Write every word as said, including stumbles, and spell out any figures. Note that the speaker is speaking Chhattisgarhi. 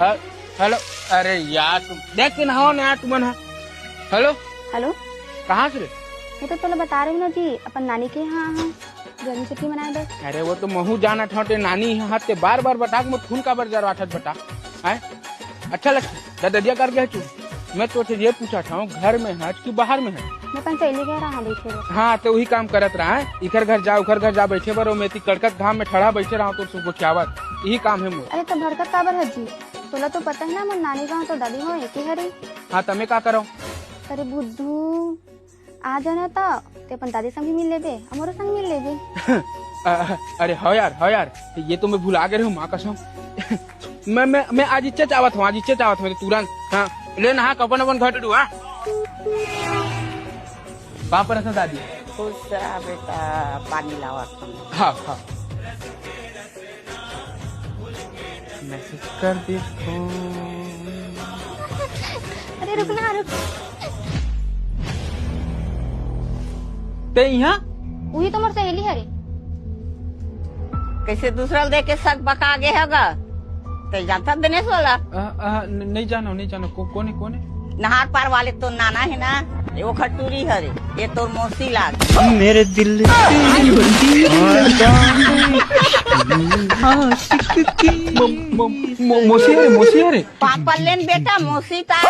ह-, हेलो। अरे यार, तुम देख के नहाओ ना यार, तुमन ह। हेलो। हेलो। कहाँ से रे? मैं तो तोला बता रही हूँ ना जी, अपन नानी के यहाँ, हाँ, गर्मी छुट्टी मनाए बर। अरे वो तो महू जानत हव, ते नानी ह, ते बार बार बता के मोर खून काबर जरवाथस बता। हैं? अच्छा लगथे, ददरिया करके हचू। मैं तो ये पूछत हव, घर में हच कि बाहर में हच? मैं अपन सहेली घर रहा बैठे बर। हाँ, तो वही काम करत रहा है, इखर घर जा, उखर घर जा बैठे बर, और मैं ती कड़कत घाम में ठड़ा बैठे रहा, तो गोठियावत, यही काम है मोर। अरे तो भड़कत काबर हच जी? तोला तो पता है ना, मोर नानी गाँव तो दादी गाँव एक ही हरे। हाँ, त मैं का करव? अरे बुद्धू, आ जाना त ते अपन दादी संग भी मिल लेबे, हमरो संग मिल लेबे। अ-, अरे हव यार, हव यार, ये तो मैं भुला गे रहेंव, माँ कसम। मैं, मैं, मैं आज इच्चे चाहत हूँ, आज इच्चे चाहत हूँ, मैं तो तुरंत। हाँ, ले नहा के अपन, अपन घर डू, हाँ। पाँव परत हँव दादी। खुश रहा बेटा, पानी लावत हूँ। हाँ, हाँ। मैसेज कर दे तो। अरे रुक ना, रुक। ते इहाँ? उही तो मोर सहेली हरे। कैसे दूसरा ल देख के शक बका गे होगा? ते जानता दिनेश वाला? अ, अ, न-, नहीं जानो, नहीं जानो। को-, कौन है, कौन है? नहार पार वाले तो नाना है ना, ये वो खटूरी हरे, ये तोर मौसी लाग। मेरे दिल की आशिक की। मो-, मो-, मो-, मौसी हरे, मौसी हरे। पापा लेन बेटा, मौसी ता।